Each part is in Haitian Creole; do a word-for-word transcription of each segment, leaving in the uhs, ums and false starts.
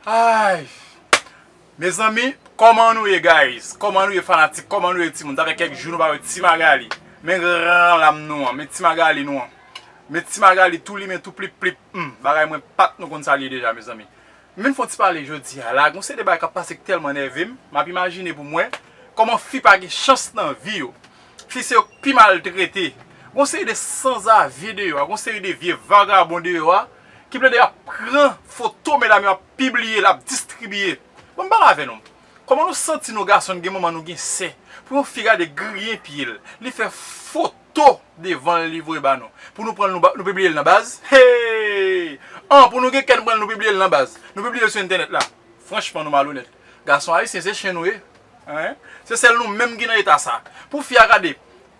Ay! Mezanmi, kòman nou ye, guys? Kòman nou ye, fanatik? Kòman nou ye, timoun? Sa fè kèk jou nou pa wè Ti Magali. Men gran lam nou an, men Ti Magali nou an. Men Ti Magali tou limen, tou plip plip. Hmm, bagay mwen pa t nou konn sa l ye deja, mezanmi. M vin fè yon ti pale jodi a la. Gon seri de bagay k ap pase k tèlman nève m. M ap imajine pou m wè kòman fi pa gen chans nan vi yo. Fi se yo k pi maltrete. Gon seri de sanzavye deyò a, gon seri de vye vagabon deyò a, ki plede ap pran foto medam yo, ap pibliye l, ap distribiye. Bon, m pale avè nou. Kòman nou santi nou, gason, n gen manman, nou gen sè, pou yon fi gade griyen pye l, li fè foto devan l, li voye ba nou, pou nou pran l, nou ba- nou pibliye l nan baz? Hey! An, pou nou gen kè n pran l, nou pibliye l nan baz, nou pibliye l sou entènèt la. Franchman, nou malonèt. Gason ayisyen, se chen nou ye. Hein? Se sèl nou menm ki nan eta sa. Pou fi a gade,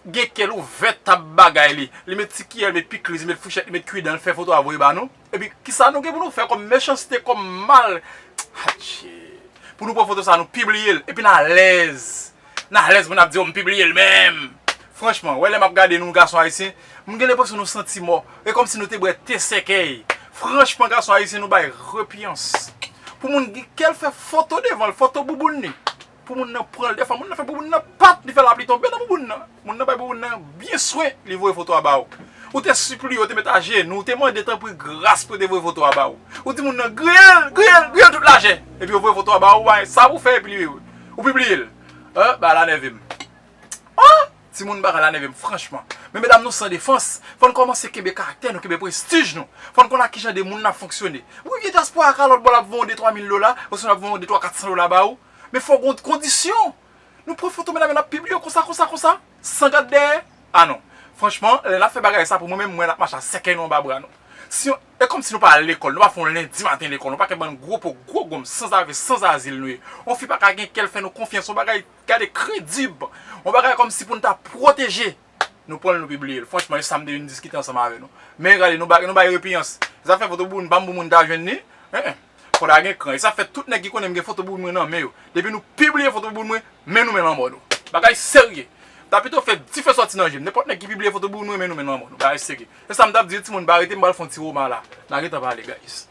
gen kè l ouvè tab bagay li. Li met ti kiyè, li met pikliz, li met fouchèt, li met kwidan, li fè foto a voye ba nou. Epi, kisa nou gen pou nou fè kòm mechanste, kòm mal? Adje. Pou nou pran foto sa, nou pibliye l. Epi n alèz. N alèz pou n ap di, "Oh, m pibliye l menm." Franchman, wè lè m ap gade nou, gason ayisyen, m gen lenpresyon nou santi mò. E kòmsi nou te bwè te sèkèy. Franchman, gason ayisyen, nou bay repiyans. Pou moun gen kè l fè foto devan l, foto bouboun li. Pou moun nan pran l, defwa moun nan fè bouboun nan pat, li fè lapli tonbe nan bouboun nan. Moun nan bay bouboun nan byen swen, li voye foto a ba ou. Ou te sipliye, ou te met ajenou, ou te mande tanpri gras pou yo te voye foto a ba ou. Ou di moun nan, "Griye l, griye l, griye l tout lajè." Epi yo voye foto a ba ou, bay sa pou fè, epi li, ou pibliye l. Hein, bagay la nève m. Oh! Timoun, bagay la nève m, franchman. Men medam, nou san defans. Fò n kòmanse kenbe karaktè nou, kenbe prestij nou. Fò n konn ak kijan de moun n ap fonksyone. Wi, vye dyaspora a ka lòt bò, l ap voye yon de twa mil dola, oswa l ap voye yon de twa kat san dola ba ou. Men fò gen kondisyon. Nou pran foto medam yo, n ap pibliye konsa, konsa, konsa, san gad dèyè. Ah non. Franchman, lè n ap fè bagay sa, pou mwen menm, mwen, n ap mache a sèkèy nou anba bra nou. Si yon, e kòmsi nou pa al lekòl, nou pa fè yon lendi maten lekòl, nou pa gen bann gwo po, gwo gonm, sanzave, sanzazil nou ye. Yon fi pa ka gen kè l fè nou konfyans, yon bagay, gade, kredib. Yon bagay kòmsi pou n ta pwoteje. Nou pran l, nou pibliye l. Franchman, e sa m te vin diskite ansanm avè nou. Men gade, nou bay, nou bay repiyans. Zafè foto bouboun, pa m pou moun ta jwenn li. Hein, hein. Fò ta gen kran. E sa fè tout nèg ki konnen m gen foto bouboun mwen nan men yo. Depi nou pibliye foto bouboun mwen, men nou men lanmò nou. Bagay serye. Ta pito fè dife sòti nan je m. Nenpòt nèg ki pibliye foto bouboun mwen, men nou men lanmò nou. Bagay serye. E sa m t ap di, timoun, pa rete, m pral fè yon ti woman la. N a gentan pale, guys.